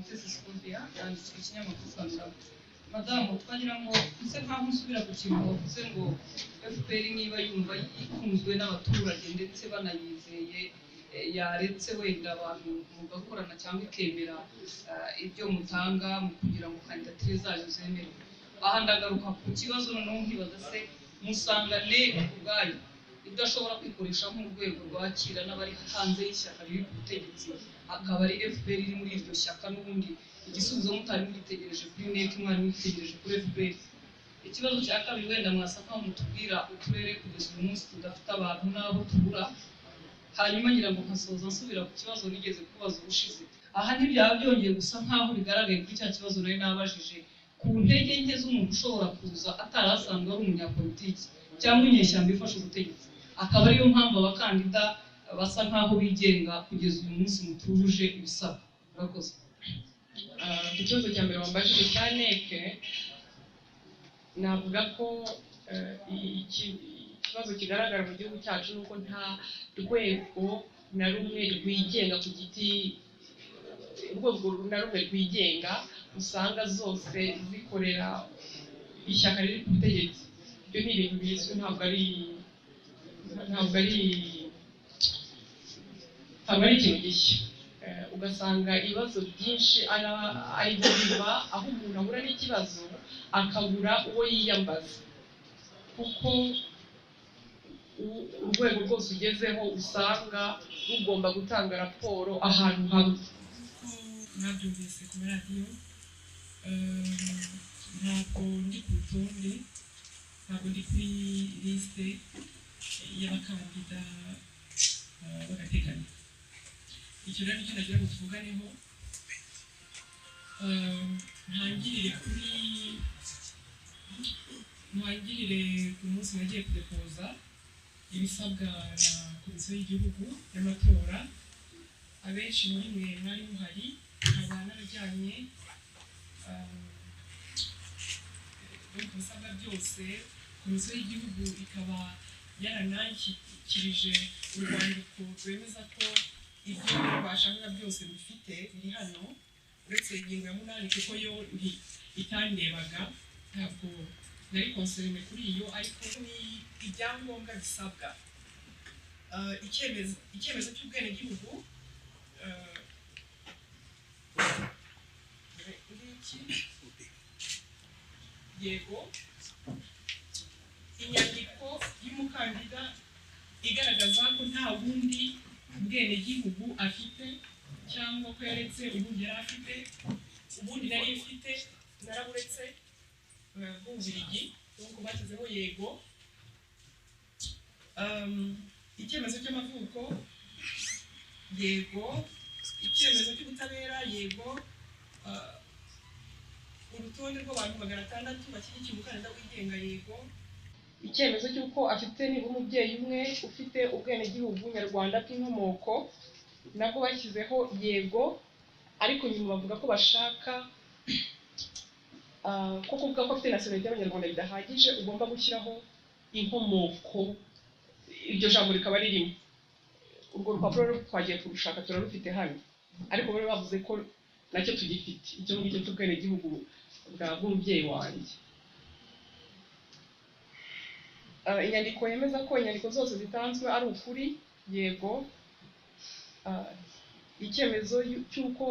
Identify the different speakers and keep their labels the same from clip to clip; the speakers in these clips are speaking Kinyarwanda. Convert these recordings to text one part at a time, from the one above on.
Speaker 1: Mutesi Scovia, yanditswe ikinyamakuru Panorama. Madamu, twagira ngo nse nkaho nsubira ku kintu wavuze ngo FPR niba yumva ikunzwe n'abaturage ndetse banayizeye, yaretse wenda abantu mugakorana cyangwa ikemera ibyo mutanga mu kugira ngo kandidatire zayo zemerwe. Aha ndagaruka ku kibazo noneho nkibaza se musanga NEC ubwayo idashobora kwikoresha nk'urwego rwakira n'abari hanze y'ishyaka riri ku butegetsi, akaba ari FPR iri muri iryo shyaka, n'ubundi igisubizo mutari mugitegereje kuri NEC, mwari mugitegereje kuri FPR. Ikibazo cya kabiri, wenda mwasa nkaho mutubwira uturere kugeza uyu munsi tudafite abantu n'abo tubura. Hanyuma ngira ngo nkasoza nsubira ku kibazo nigeze kubaza ubushize. Aha ntibyaba byongeye gusa nkaho bigaragaye kuri cya kibazo nari nabajije ku ntege nke z'umuntu ushobora kuza atari asanzwe ari umunyapolitiki cyangwa inyeshyamba ifashe ubutegetsi, akaba ariyo mpamvu abakandida basa nkaho bigenga kugeza uyu munsi mutujuje ibisabwa. Murakoze.
Speaker 2: Ku kibazo cya mbere wambajije cya NEC, navuga ko ikibazo kigaragara mu gihugu cyacu ni uko nta rwego na rumwe rwigenga ku giti, urwego na rumwe rwigenga, usanga zose zikorera ishyaka riri ku butegetsi. Ibyo ni ibintu bizwi, ntabwo ari ikintu gishya. Ugasanga ibibazo byinshi ari byo biba aho umuntu ahura n'ikibazo akabura uwo yiyambaza, kuko urwego rwose ugezeho usanga rugomba gutanga raporo ahantu hamwe.
Speaker 3: Mwabyumvise ku maradiyo, ntabwo ndi ku rutonde, ntabwo ndi kuri lisite y'abakandida b'agateganyo. Icyo rero nicyo nagira ngo tuvuganeho. Ntangirire ku munsi nagiye kudepoza ibisabwa na Komisiyo y'Igihugu y'Amatora. Abenshi muri mwe mwari muhari, nkaba narajyanye ibisabwa byose, Komisiyo y'Igihugu ikaba yarananshyikirije urwandiko rwemeza ko ibyo bashakaga byose bifite biri hano, uretse ingingo ya 8 kuko yo itandebaga, ntabwo nari concernée kuri iyo, ariko ni ibyangombwa bisabwa. Icyemezo cy'ubwenegihugu, ngiki, yego. Inyandiko y'umukandida igaragaza ko nta bundi bwenegihugu afite cyangwa ko yaretse ubundi yari afite. Ubundi nari mfite naraburetse, bw'Ububiligi, donc bashyizeho yego. Icyemezo cy'amavuko, yego. Icyemezo cy'ubutabera, yego. Urutonde rw'abantu 600 bashyigikiye umukandida wigenga, yego.
Speaker 2: Icyemezo cy'uko afite nibura umubyeyi umwe ufite ubwenegihugu nyarwanda bw'inkomoko, nabwo bashyizeho yego, ariko nyuma bavuga ko bashaka ko kuvuga ko afite nationalité y'Abanyarwanda bidahagije, ugomba gushyiraho inkomoko, iryo jambo rikaba ririmo. Urwo rupapuro rero twagiye kurushaka, turarufite hano, ariko bari bavuze ko nacyo tugifite, icyo ngicyo cy'ubwenegihugu bw'umubyeyi wanjye. Inyandiko yemeza ko inyandiko zose zitanzwe ari ukuri, yego. Icyemezo cy'uko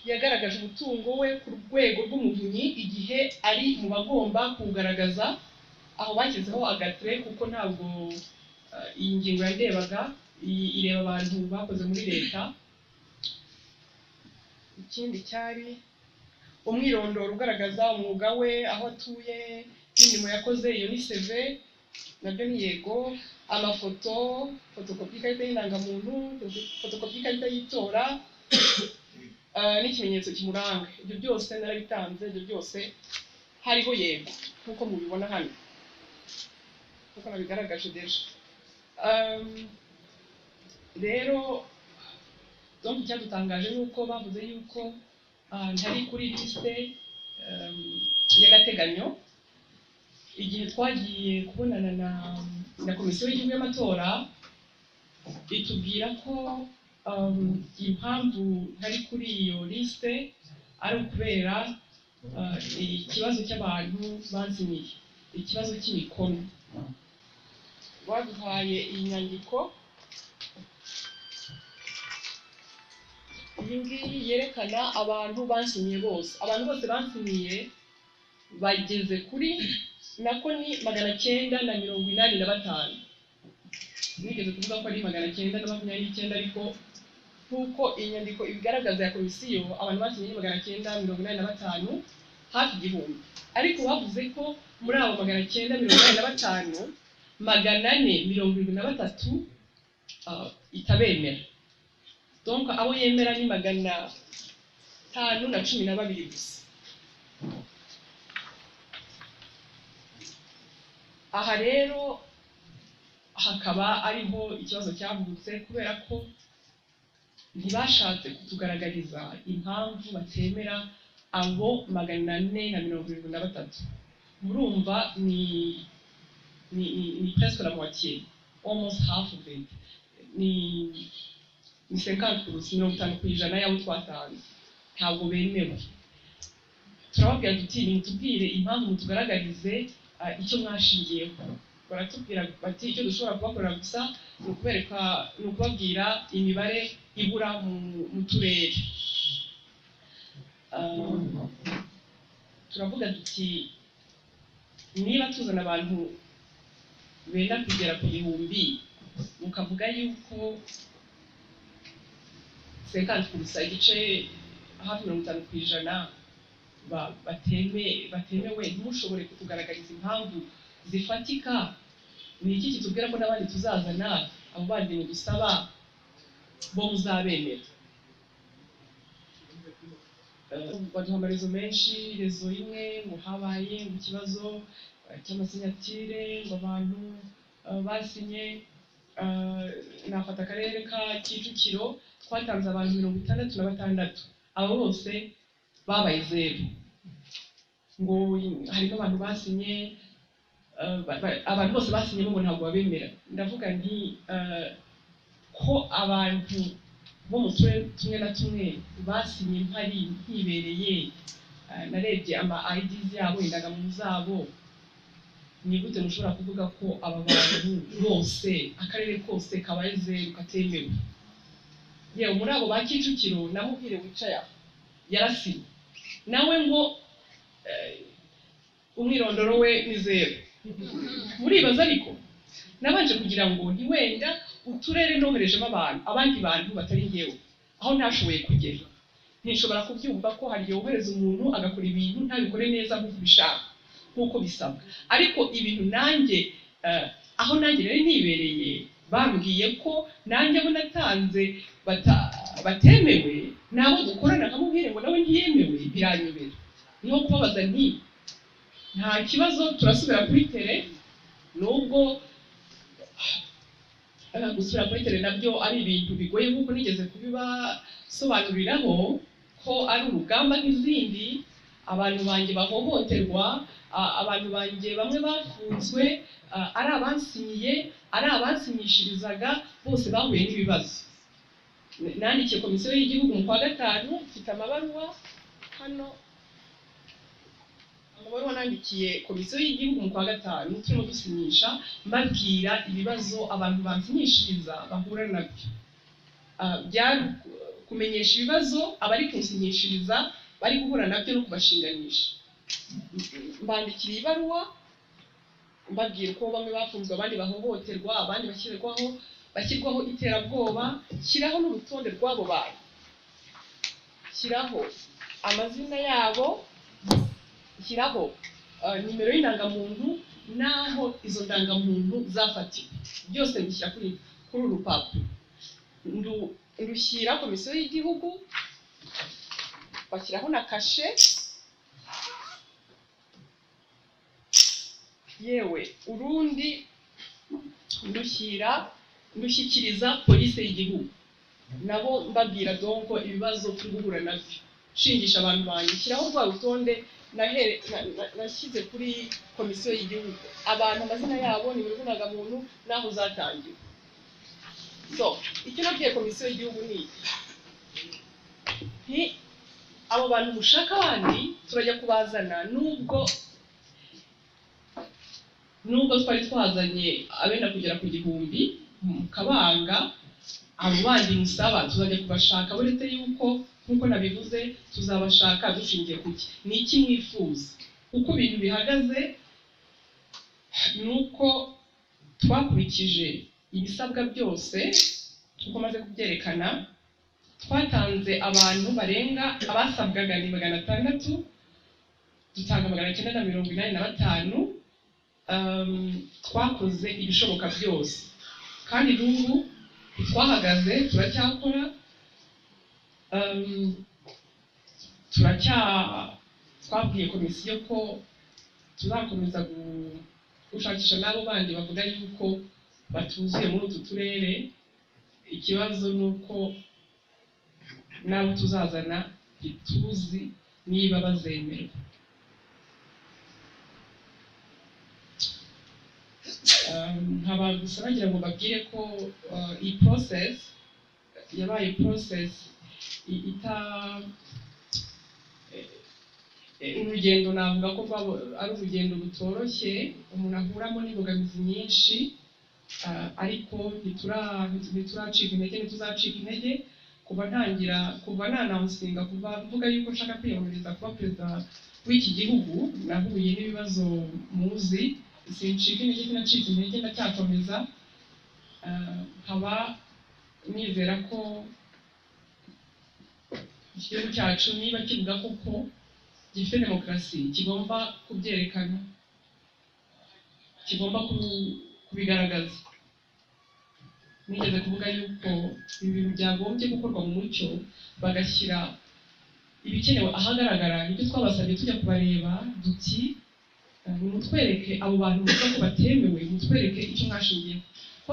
Speaker 2: yagaragaje umutungo we ku rwego rw'Umuvunyi igihe ari mu bagomba kuwugaragaza, aho bashyizeho agatire kuko ntabwo iyi ngingo yandebaga, iyi ireba abantu bakoze muri leta. Ikindi cyari umwirondoro ugaragaza umwuga we, aho atuye n'imirimo yakoze, iyo ni CV, nabyo ni yego. Amafoto, fotokopi y'ikarita y'indangamuntu, fotokopi y'ikarita y'itora, n'ikimenyetso kimuranga. Ibyo byose narabitanze, ibyo byose hariho yego nk'uko mubibona hano, nk'uko nabigaragaje déjà. Rero donc icyadutangaje ni uko bavuze yuko ntari kuri liste y'agateganyo. Igihe twagiye kubonana na Komisiyo y'Igihugu y'Amatora, itubwira ko Impamvu ntari kuri iyo liste ari ukubera ikibazo cy'abantu bansinyiye, ikibazo cy'imikono. Baduhaye iyi nyandiko, iyi ngiyi yerekana abantu bansinyiye bose. Abantu bose bansinyiye bageze kuri nako ni 985. Nigeze kuvuga ko ari 929, ariko nk'uko inyandiko ibigaragaza ya komisiyo, abantu basinyiye 985, hafi 1000. Ariko bavuze ko muri abo 985, 473 itabemera. Donc abo yemera ni 512 gusa. Aha rero hakaba ariho ikibazo cyavutse, kubera ko ntibashatse kutugaragariza impamvu batemera abo 473. Murumva ni ni ni presque la moitié, almost half of it, ni 50%, 50% y'abo twatanze ntabwo bemewe. Turababwira tuti nimutubwire impamvu, mutugaragarize icyo mwashingiyeho. Baratubwira bati icyo dushobora kubakorera gusa ni ukubereka, ni ukubabwira imibare ibura mu turere. Turavuga tuti niba tuzana abantu benda kugera ku 1000, mukavuga yuko 50%, igice hafi 50% batemewe, ntimushobore kutugaragariza impamvu zifatika, ni iki kitubwira ko n'abandi tuzazana abo bandi mudusaba bo muzabemera? Baduha amarezo menshi, rezo imwe ngo habaye ngo ikibazo cy'amasinyatire, ngo abantu basinye. Nafata akarere ka Kicukiro, twatanze abantu 66, abo bose babaye zeru. Ngo harimo abantu basinye, abantu bose basinye ngo ntabwo babemera. Ndavuga nti ko abantu bo mu turere tumwe na tumwe basinye mpari nkibereye, narebye ama IDs yabo, indangamuntu zabo, ni gute mushobora kuvuga ko aba bantu bose, akarere kose kabaye zeru katemewe? Yewe muri abo ba Kicukiro namubwire wicaye aho yarasinye nawe ngo umwirondoro we ni zeru. Muribaza ariko nabanje kugira ngo ntiwenda uturere noherejemo abantu, abandi bantu batari ngewe, aho ntashoboye kugera. Ntishobora kubyumva ko hari igihe wohereza umuntu agakora ibintu ntabikore neza nk'uko ubishaka, nk'uko bisabwa. Ariko ibintu nanjye aho nanjye nari nibereye, bambwiye ko nanjye abo natanze batemewe, nabo dukorana nkamubwire ngo nawe ntiyemewe, biranyobera. Niho kubabaza nti nta kibazo, turasubira kuri tere, nubwo gusubira kuri tere nabyo ari ibintu bigoye nk'uko nigeze kubibasobanuriraho ko ari urugamba nk'izindi. Abantu banjye bahohoterwa, abantu banjye bamwe bafunzwe, ari abansinyiye, ari abansinyishirizaga, bose bahuye n'ibibazo. Nandikiye komisiyo y'igihugu mu kwa 5, mfite amabaruwa hano, amabaruwa nandikiye komisiyo y'igihugu mu kwa 5 turimo dusinyisha, mbabwira ibibazo abantu bansinyishiriza bahura nabyo. Byari kumenyesha ibibazo abari kunsinyishiriza bari guhura nabyo no kubashinganisha. Mbandikira ibaruwa mbabwira uko bamwe bafunzwe, abandi bahohoterwa, abandi bashyirwaho iterabwoba, shyiraho n'urutonde rw'abo bantu, shyiraho amazina yabo, shyiraho nimero y'indangamuntu n'aho izo ndangamuntu zafatiwe, byose mbishyira kuri uru rupapuro. Ndushyira komisiyo y'igihugu, bashyiraho na kashe. Yewe urundi ndushyikiriza polisi y'igihugu, nabo mbabwira donko ibibazo turi guhura nabyo, nshingisha abantu banjye, shyiraho rwa rutonde nashyize kuri komisiyo y'igihugu, abantu amazina yabo, nimero z'indangamuntu n'aho zatangiwe. So icyo nabwiye Komisiyo y'Igihugu ni iki: nti abo bantu mushaka abandi turajya kubazana, nubwo twari twazanye abenda kugera ku 1000 mukabanga, abo bandi musaba tuzajya kubashaka, uretse yuko nk'uko nabivuze tuzabashaka dushingiye ku ki, ni iki mwifuza. Uko ibintu bihagaze ni uko twakurikije ibisabwa byose nk'uko maze kubyerekana. Twatanze abantu barenga abasabwaga ni 600, dutanga 985. Twakoze ibishoboka byose kandi n'ubu ntitwahagaze, turacyakora. Turacya twabwiye komisiyo ko tuzakomeza gushakisha n'abo bandi bavuga yuko batuzuye muri utu turere. Ikibazo ni uko n'abo tuzazana ntituzi niba bazemerwa. Nkaba gusa bagira ngo mbabwire ko iyi process yabaye process ita urugendo, navuga ko ari urugendo rutoroshye, umuntu ahuramo n'imbogamizi nyinshi, ariko ntituracika intege, ntituzacika intege. Kuva ntangira, kuva nanawusinga, kuva mvuga yuko nshaka kwiyamamariza kuba perezida w'iki gihugu, nahuye n'ibibazo muzi, sincika intege, sinacitse intege, ndacyakomeza. Nkaba nizera ko igihugu cyacu niba kivuga koko gifite demokarasi, kigomba kubyerekana, kigomba kubigaragaza. Nigeze kuvuga yuko ibi bintu byagombye gukorwa mu mucyo, bagashyira ibikenewe ahagaragara. Nibyo twabasabye tujya kubareba duti nimutwereke abo bantu muvuga ko batemewe, mutwereke icyo mwashingiyeho, ko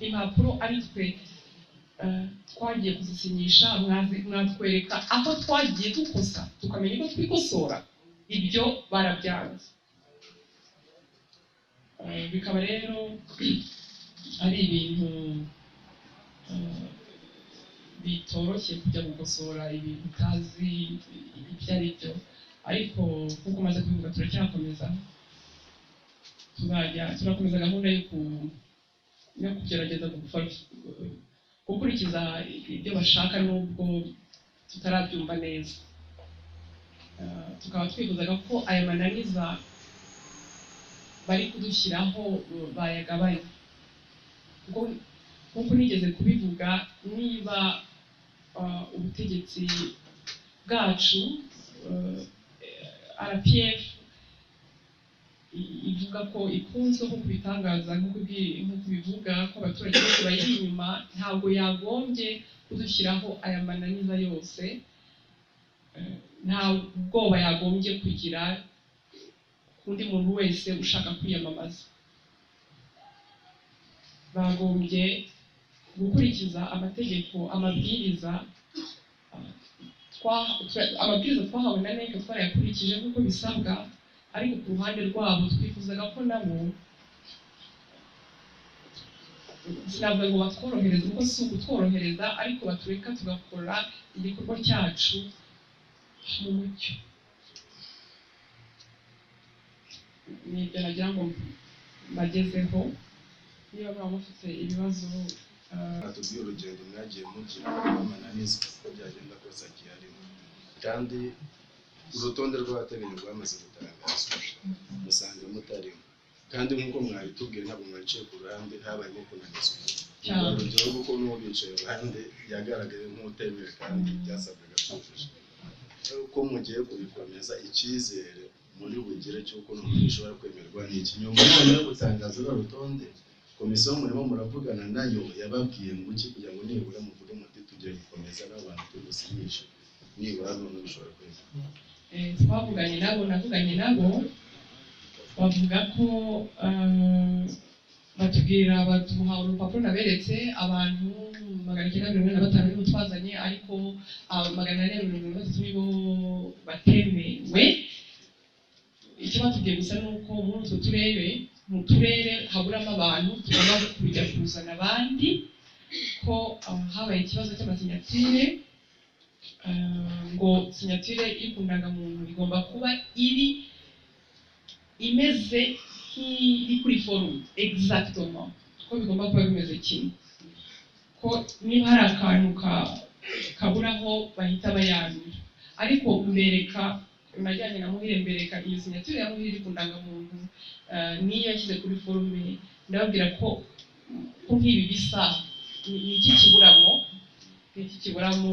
Speaker 2: impapuro ari twe twagiye kuzisinyisha, mwatwereka aho twagiye dukosa tukamenya ko twikosora. Ibyo barabyanze. Bikaba rero ari ibintu bitoroshye kujya gukosora ibintu utazi ibyo ari byo, ariko nk'uko umaze kubivuga turacyakomeza, tuzajya turakomeza gahunda yo kugerageza gukurikiza ibyo bashaka nubwo tutarabyumva neza. Tukaba twifuzaga ko aya mananiza bari kudushyiraho bayagabanya, kuko nk'uko nigeze kubivuga, niba ubutegetsi bwacu RPF ivuga ko ikunzwe nk'uko ibitangaza, nk'uko ibivuga ko abaturage bose bayiri inyuma, ntabwo yagombye kudushyiraho aya mananiza yose. Nta bwoba yagombye kugira undi muntu wese ushaka kwiyamamaza. Bagombye gukurikiza amategeko, amabwiriza twahawe na NEC twarayakurikije nk'uko bisabwa, ariko ku ruhande rwabo twifuzaga ko nabo, sinavuga ngo batworohereze kuko si ukutworohereza, ariko batureka tugakora igikorwa cyacu mu mucyo. Nibyo nagira ngo mbagezeho. Niba mwaba mufite ibibazo,
Speaker 4: Atubwiye urugendo mwagiye mugira amananiza uko byagenda kose agiye arimo, kandi urutonde rw'abateganya rwamaze gutangazwa musanga mutarimo, kandi nk'uko mwabitubwiye ntabwo mwaciye ku ruhande, habayemo kunanizwa. Urugero kuko n'uwo bicaye iruhande yagaragaye nk'utemewe kandi byasabwaga byujuje. Uko mugiye kubikomeza, icyizere muri bugire cy'uko noneho bishobora kwemerwa ni iki? Nyuma noneho gutangaza uru rutonde, komisiyo murimo muravugana nayo yababwiye ngo iki kugira ngo nibura muvuge muti tugiye gukomeza n'abantu tugusinyishe, nibura noneho bishobora kwemerwa?
Speaker 2: Twavuganye nabo, navuganye nabo, bavuga ko batubwira, baduha urupapuro naberetse, abantu 945 nibo twazanye, ariko 483 nibo batemewe. Icyo batubwiye gusa ni uko muri utwo turere, mu turere haburamo abantu, tugomba kujya kuzana abandi. ko habaye ikibazo cy'amasinyatire, ngo sinyatire iri ku ndangamuntu igomba kuba iri imeze nk'iri kuri forume exactement, ko bigomba kuba bimeze kimwe, ko niba hari akantu kaburaho bahita bayandura. Ariko mbereka, najyanye na Muhire, mbereka iyo sinyatire ya Muhire iri ku ndangamuntu niyo yashyize kuri forume, ndababwira ko nk'ibi bisa ni iki kiburamo, ni iki kiburamo.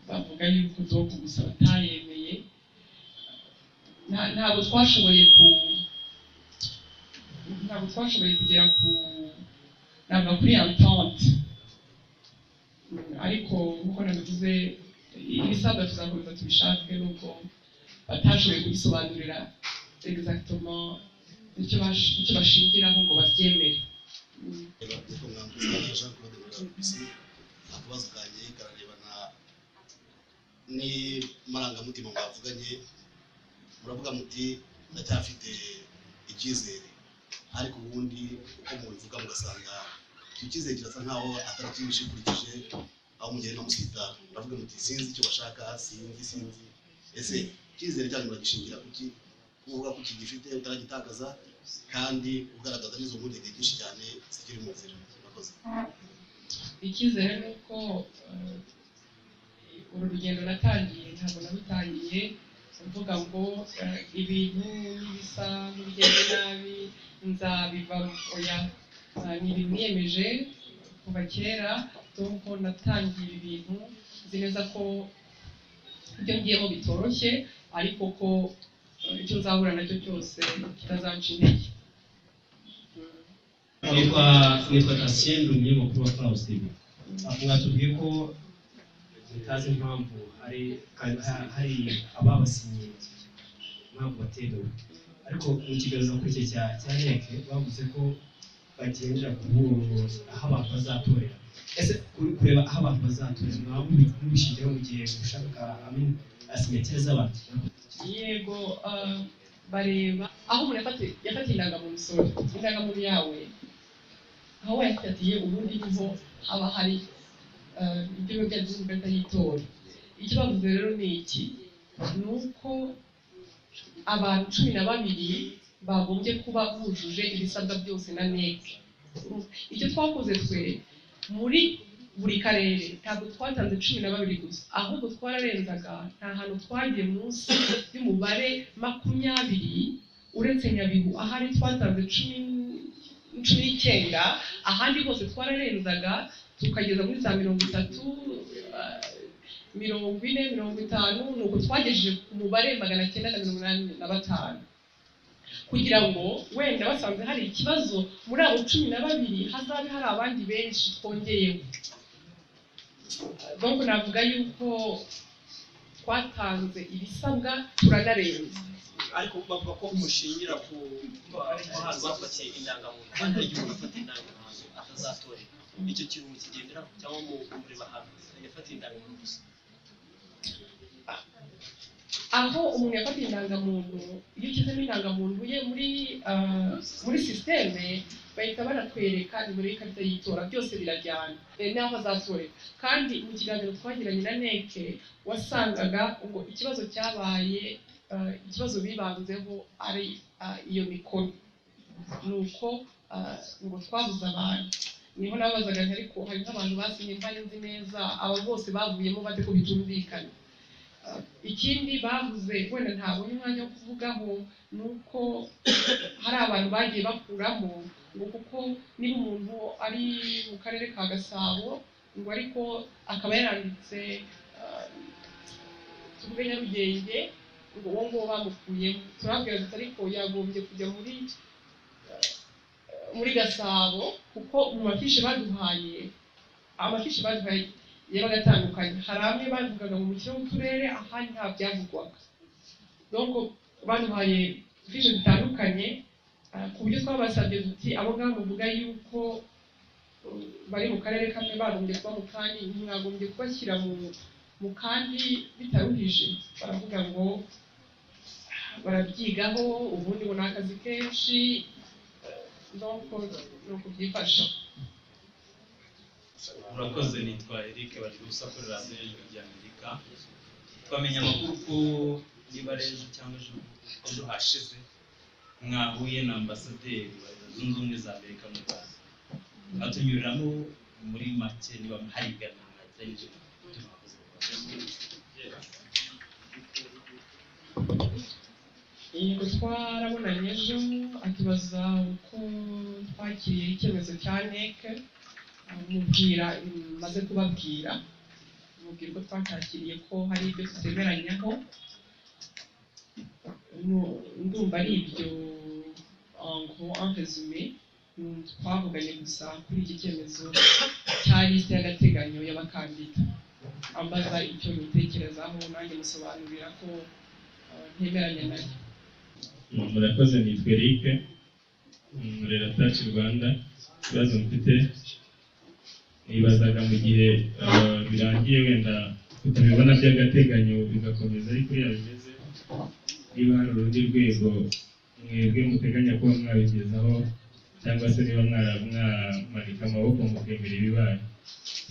Speaker 2: Bavuga yuko donc gusa batayemeye. Ntabwo twashoboye kugera ku, navuga, kuri entente. Ariko nkuko nabivuze, ibisabwa tuzakomeza tubishake, nubwo batashoboye kubisobanurira exactement icyo bashingiraho ngo babyemere.
Speaker 5: Nitwa Mwambutsa Jean Claude muri RBC. Akabazo kanjye kararebana n'amarangamutima mwavuganye. Muravuga muti ndacyafite icyizere, ariko ubundi uko mubivuga mugasanga icyo cyizere kirasa nkaho atari cyinshi ukurikije aho mugenda musitara. Muravuga muti sinzi icyo bashaka, sinzi sinzi. Ese icyizere cyanyu muragishingira kuki, kuvuga ko ukigifite utaragitakaza kandi ugaragaza n'izo mpungenge nyinshi cyane zikiri mu nzira? Murakoze.
Speaker 2: Icyizere ni uko uru rugendo natangiye, ntabwo narutangiye mvuga ngo ibintu n'ibisa n'ibigenda nabi nzabivamo, oya. Ni ibintu niyemeje kuva kera, donc natangiye ibi bintu nzi neza ko ibyo ngiyemo bitoroshye, ariko ko icyo nzahura nacyo cyose kitazanca intege.
Speaker 6: Nitwa Cassien, ndi umunyamakuru wa Clouds TV. Mwatubwiye ko mutazi impamvu hari ababasinyiye, impamvu batemewe, ariko mu kiganiro nakurikiye cya REC bavuze ko bagendera ku aho abantu bazatorera. Ese kureba aho abantu bazatorera mwaba mubishingiraho mu gihe mushaka sinyatire z'abantu?
Speaker 2: Yego, bareba aho umuntu yafatiye indangamuntu, sorry, indangamuntu yawe aho wayafatiye, ubundi niho haba hari ibyo biba byanditse ku ikarita y'itora. Icyo bavuze rero ni iki? Ni uko abantu 12 bagombye kuba bujuje ibisabwa byose na NEC. Icyo twakoze twe muri buri karere, ntabwo twatanze 12 gusa, ahubwo twararenzaga. Nta hantu twagiye munsi y'umubare 20, uretse Nyabihu ahari twatanze 19. Ahandi hose twararenzaga tukageza muri za 30, 40, 50. Nuko twagejeje ku mubare 985, kugira ngo wenda basanze hari ikibazo muri abo 12 hazabe hari abandi benshi twongeyeho. Donc navuga yuko twatanze ibisabwa turanarenza.
Speaker 7: Ariko bavuga ko mushingira ku hantu bafatiye indangamuntu, kandi hari igihe umuntu afata indangamuntu atazatorera. Icyo kintu mukigenderaho cyangwa mureba ahantu yafatiye indangamuntu gusa?
Speaker 2: Aho umuntu yafatiye indangamuntu, iyo ushyizemo indangamuntu ye muri sisiteme, bahita banatwereka nimero y'ikarita y'itora, byose birajyana n'aho azatorera. Kandi mu kiganiro twagiranye na NEC, wasangaga ngo ikibazo cyabaye, ikibazo bibanzeho ari iyo mikono, ni uko ngo twabuze abantu. Niho nabazaga nti ariko hari nk'abantu basinye mpari nzi neza, aba bose bavuyemo bate ko bitumvikana? Ikindi bavuze wenda ntabonye umwanya wo kuvugaho ni uko hari abantu bagiye bakuramo, ngo kuko niba umuntu ari mu karere ka Gasabo, ngo ariko akaba yaranditse tuvuge Nyarugenge, ngo uwo nguwo bamukuyemo. Turabwira duti ariko yagombye kujya muri Gasabo, kuko mu mafishi baduhaye, amafishi baduhaye yabaga atandukanye. Hari amwe bavugaga mu mukino w'uturere, ahandi nta byavugwaga. Donc baduhaye fishi zitandukanye, ku buryo twabasabye duti abo ngabo muvuga yuko bari mu karere kamwe bagombye kuba mu kandi, mwagombye kubashyira mu kandi bitaruhije. Baravuga ngo barabyigaho, ubundi ngo ni akazi kenshi. Donc ni uku byifashe.
Speaker 8: Murakoze, nitwa Eric Bagirusa kuri radiyo y'Ijwi ry'Amerika. Twamenye amakuru ko niba ari ejo cyangwa ejo hashize mwahuye na ambasaderi wa Leta Zunze Ubumwe za Amerika mu Rwanda, atunyuriramo muri make niba hari ibiganiro mwagiranye. Murakoze.
Speaker 2: Yego, twarabonanye ejo, atubaza uko twakiriye icyemezo cya NEC, mubwira maze kubabwira, mubwira uko twakakiriye, ko hari ibyo tutemeranyaho. Ndumva ari ibyo en gros, en résumé. Twavuganye gusa kuri iki cyemezo cya liste y'agateganyo y'abakandida, ambaza icyo mbitekerezaho, nanjye musobanurira ko ntemeranya nayo.
Speaker 9: Murakoze, nitwa Eric, nkorera Touch Rwanda. Ikibazo mfite, nibazaga mu gihe birangiye, wenda tutabibona by'agateganyo bigakomeza ariko kuriya bimeze, niba hari urundi rwego mwebwe muteganya kuba mwabigezaho, cyangwa se niba mwamanika amaboko mukemera ibibaye.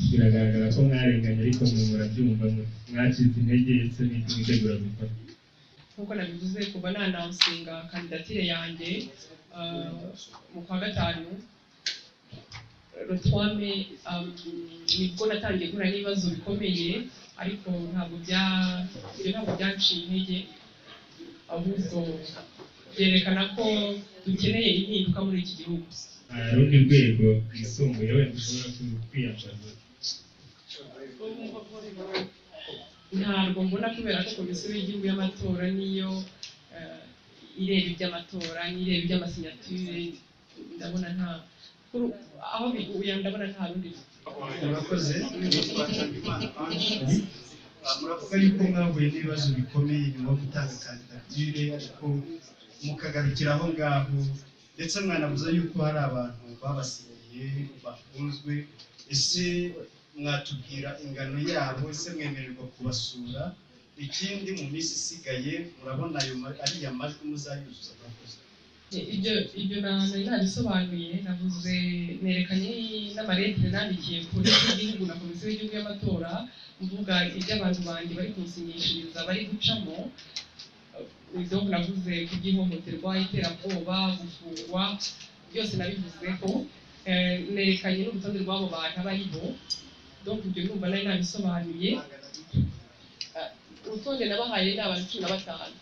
Speaker 9: Biragaragara ko mwarenganye, ariko mwe murabyumva mwacitse intege, ese n'iki mwitegura gukora?
Speaker 2: Nk'uko nabivuze, kuva nanansinga kandidatire yanjye mu kwa gatanu, le 3 mai, nibwo natangiye guhura n'ibibazo bikomeye, ariko ntabwo bya ibyo ntabwo byanciye intege, ahubwo byerekana ko dukeneye impinduka muri iki gihugu.
Speaker 9: Nta rundi rwego rwisumbuye wenda ushobora kwiyambaza?
Speaker 2: Ntabwo mbona, kubera ko Komisiyo y'Igihugu y'Amatora niyo ireba iby'amatora n'ireba iby'amasinyature. Ndabona nta aho oya, ndabona nta rundi.
Speaker 10: Murakoze, nitwa Nshimiyimana Ange. Muravuga yuko mwahuye n'ibibazo bikomeye nyuma yo gutanga kandidatire, ariko mukagarukira aho ngaho, ndetse mwanavuze yuko hari abantu babasinyiye bafunzwe. Ese mwatubwira ingano yabo? Ese mwemererwa kubasura? Ikindi, mu minsi isigaye murabona ayo ariya majwi muzayuzuza? Murakoze.
Speaker 2: Ibyo nari nabisobanuye, navuze, nerekanye n'amaletire nandikiye Polisi y'Igihugu na Komisiyo y'Igihugu y'Amatora, mvuga ibyo abantu banjye bari kunsinyishiriza bari gucamo. Donc navuze ku by'ihohoterwa, iterabwoba, gufungwa, byose nabivuzeho. Nerekanye n'urutonde rw'abo bantu abo ari bo. Donc ibyo ndumva nari nabisobanuye. Urutonde nabahaye ni abantu 15.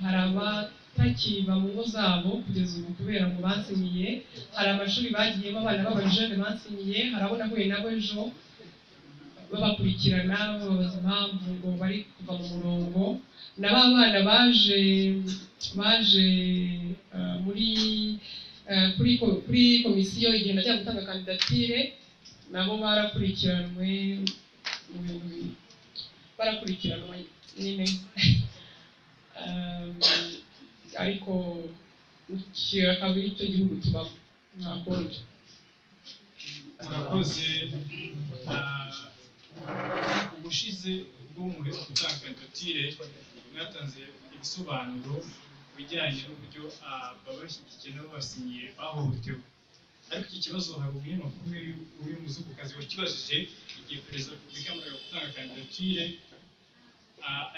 Speaker 2: Hari abatakiba mu ngo zabo kugeza ubu kubera ngo bansinyiye, hari amashuri bagiyemo abana b'abajene bansinyiye, hari abo nahuye nabo ejo babakurikirana, bababaza impamvu ngo bari kuva mu murongo, na ba bana baje muri kuri komisiyo igihe najya gutanga kandidatire, nabo barakurikiranwe mu bintu barakurikiranwe nyine. Ariko iki akaba ari cyo gihugu tubamo, nta kundi.
Speaker 11: Murakoze. Ubushize ubwo muheruka gutanga kandidatire mwatanze ibisobanuro ku bijyanye n'uburyo ababashyigikiye n'ababasinyiye bahohotewe, ariko iki kibazo hari umunyamakuru w'umuzungukazi wakibajije igihe Perezida wa Repubulika yamaraga gutanga kandidatire,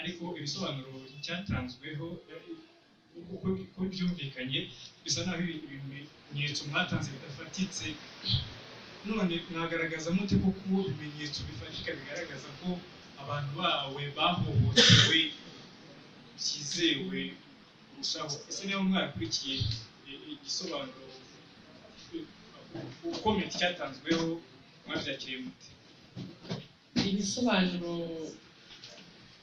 Speaker 11: ariko ibisobanuro cyatanzweho uko byumvikanye bisa naho ibimenyetso mwatanze bidafatitse. None mwagaragaza mute koko ibimenyetso bifatika bigaragaza ko abantu bawe bahohotewe byizewe kurushaho? Ese niba mwakurikiye igisobanuro ukomeye cyatanzweho, mwabyakiriye mute?
Speaker 2: Ibisobanuro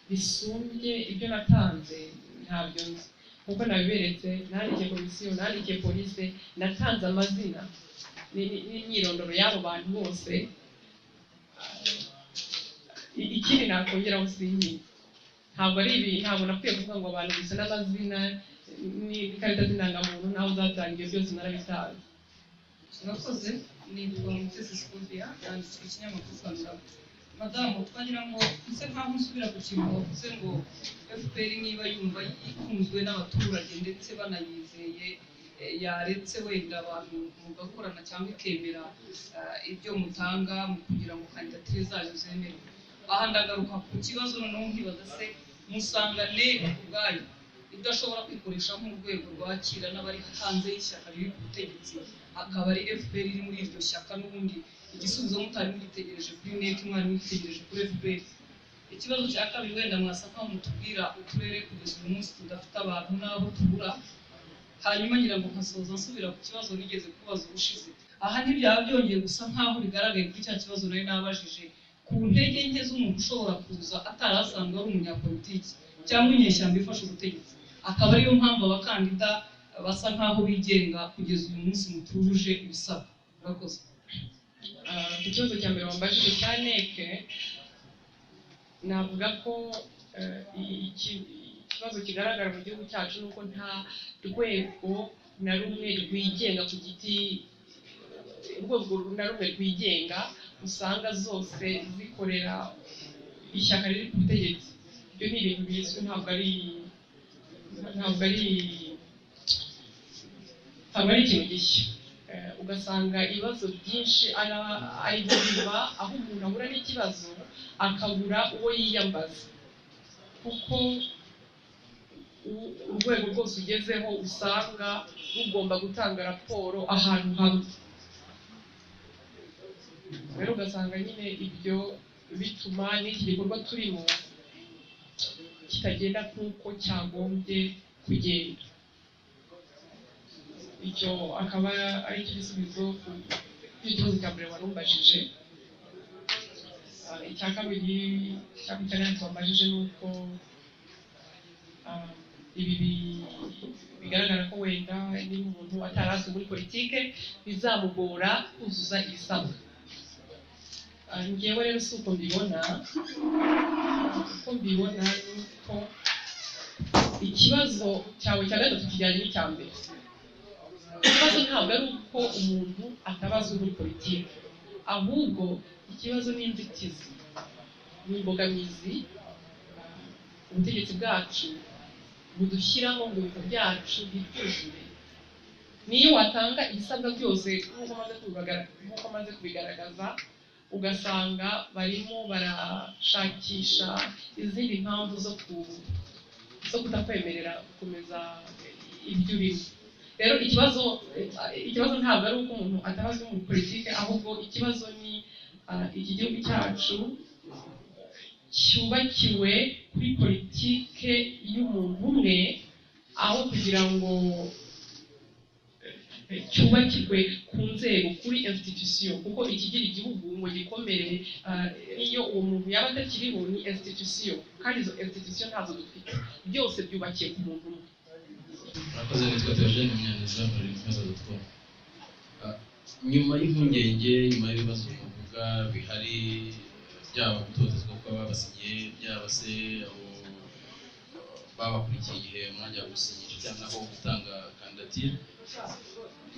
Speaker 2: bisumbye ibyo natanze ntabyo nzi. Nkuko nabiberetse, nandikiye komisiyo, nandikiye polisi, natanze amazina n'imyirondoro y'abo bantu bose. Ikindi nakongeraho, sinki ntabwo ari ibi, ntabwo nakwiye kuvuga ngo abantu gusa n'amazina n'ikarita z'indangamuntu n'aho zatangiye, byose narabitanze.
Speaker 1: Murakoze, nitwa Mutesi Scovia, yanditswe ikinyamakuru Panorama. Madamu, twagira ngo nse nkaho nsubira ku kintu wavuze ngo FPR niba yumva ikunzwe n'abaturage ndetse banayizeye. yaretse wenda abantu mugakorana cyangwa ikemera ibyo mutanga mu kugira ngo kandidatire zayo zemerwe. Aha ndagaruka ku kibazo noneho nkibaza se musanga NEC ubwayo idashobora kwikoresha nk'urwego rwakira n'abari hanze y'ishyaka riri ku butegetsi, akaba ari FPR iri muri iryo shyaka n'ubundi igisubizo mutari mugitegereje kuri NEC, mwari mugitegereje kuri FPR. Ikibazo cya kabiri wenda mwasaka mutubwira uturere kugeza uyu munsi tudafite abantu n'abo tubura. Hanyuma ngira ngo nkasoza nsubira ku kibazo nigeze kubaza ubushize. Aha ntibyaba byongeye gusa nk'aho bigaragaye kuri cya kibazo nari nabajije ku ntege nke z'umuntu ushobora kuza atari asanzwe ari umunyapolitiki cyangwa inyeshyamba ifashe ubutegetsi, akaba ariyo mpamvu abakandida basa nk'aho bigenga kugeza uyu munsi mutujuje ibisabwa. Murakoze.
Speaker 2: Ku kibazo cya mbere wambajije cya NEC, navuga ko ikibazo kigaragara mu gihugu cyacu ni uko nta rwego na rumwe rwigenga ku giti, urwego na rumwe rwigenga usanga zose zikorera ishyaka riri ku butegetsi. Ibyo ni ibintu bizwi, ntabwo ari ikintu gishya. Ugasanga ibibazo byinshi ari biba aho umuntu ahura n'ikibazo akabura uwo yiyambaza, kuko urwego rwose ugezeho usanga rugomba gutanga raporo ahantu hamwe. Rero ugasanga nyine ibyo bituma n'iki gikorwa turimo kitagenda nk'uko cyagombye kugenda. Icyo akaba ari cyo gisubizo ku kibazo cya mbere warumbajije. Icya kabiri cyangwa icya gatatu wambajije ni uko ibi bigaragara ko wenda niba umuntu atarazi muri politike bizamugora kuzuza ibisabwa. Njyewe rero si uko mbibona, uko mbibona ni uko ikibazo cyawe cya gatatu kijyanye n'icya mbere. Ikibazo ntabwo ari uko umuntu atabazwe muri politiki, ahubwo ikibazo ni inzitizi, ni imbogamizi ubutegetsi bwacu budushyiraho ngo ibintu byacu bibyuzure. Niyo watanga ibisabwa byose nk'uko amaze kubigaragaza, ugasanga barimo barashakisha izindi mpamvu zo kutakwemerera gukomeza ibyo urimo. Rero ikibazo ntabwo ari uko umuntu atabazwe muri politiki, ahubwo ikibazo ni iki gihugu cyacu cyubakiwe kuri politike y'umuntu umwe, aho kugira ngo cyubakirwe ku nzego, kuri institution, kuko ikigira igihugu ngo gikomere iyo uwo muntu yaba atakiriho ni institution, kandi izo institution ntazo dufite, byose byubakiye ku muntu umwe.
Speaker 12: Murakoze. Nitwa Theogene Munyaneza, muri Muhaza.com. Nyuma y'impungenge, nyuma y'ibibazo muvuga bihari, byaba gutotezwa kw'ababasinyiye, byaba se abo babakurikiye igihe mwajya gusinyisha cyangwa aho gutanga kandidatire,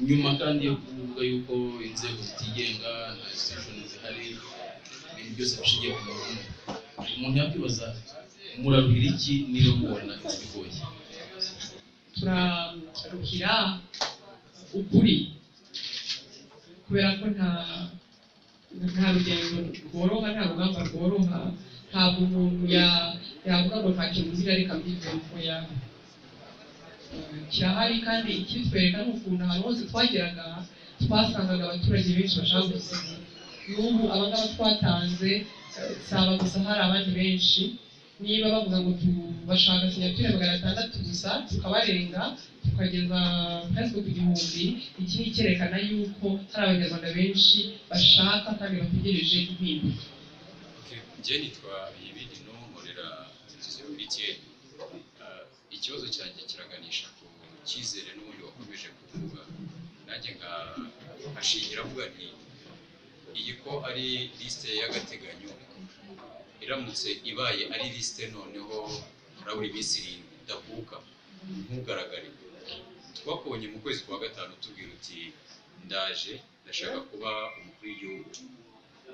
Speaker 12: nyuma kandi yo kuvuga yuko inzego zitigenga, nta institution zihari, ibintu byose bishingiye ku muntu umwe, umuntu yakwibaza muraruhira iki niba mubona inzira igoye?
Speaker 2: Turaruhira ukuri, kubera ko nta rugendo rworoha, nta rugamba rworoha, ntabwo umuntu yavuga ngo nta kintu nzira reka mbivuge. Kirahari, kandi ikitwereka ni ukuntu ahantu hose twageraga twasangaga abaturage benshi bashaka gusinya. N'ubu abangaba twatanze si aba gusa, hari abandi benshi. Niba bavuga ngo bashaka sinyature 600 gusa, tukabarenga tukageza presque ku 1000, iki ni icyerekana yuko hari abanyarwanda benshi bashaka kandi bategereje impinduka.
Speaker 13: Njye nitwa Bibidino, nkorera televiziyo BTN. Ikibazo cyanjye kiraganisha ku cyizere n'ubundi wakomeje kuvuga, nanjye nkashingira avuga nti iyi ko ari liste y'agateganyo, iramutse ibaye ari liste noneho harabura iminsi 7 idakuka ntugaragare. Twakubonye mu kwezi kwa 5 tubwira uti ndaje ndashaka kuba umukuru w'igihugu,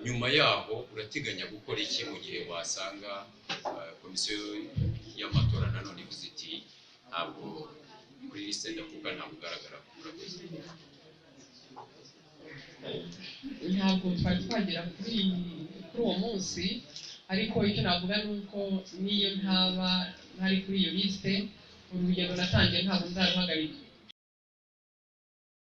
Speaker 13: nyuma yaho urateganya gukora iki mu gihe wasanga komisiyo y'amatora nanone ivuze iti ntabwo Kuri lisite ndakuka ntabwo ugaragara. Murakoze.
Speaker 2: Ntabwo twari twagera kuri uwo munsi, ariko icyo navuga ni uko n'iyo ntaba ntari kuri iyo lisite, urugendo natangiye ntabwo nzaruhagarika.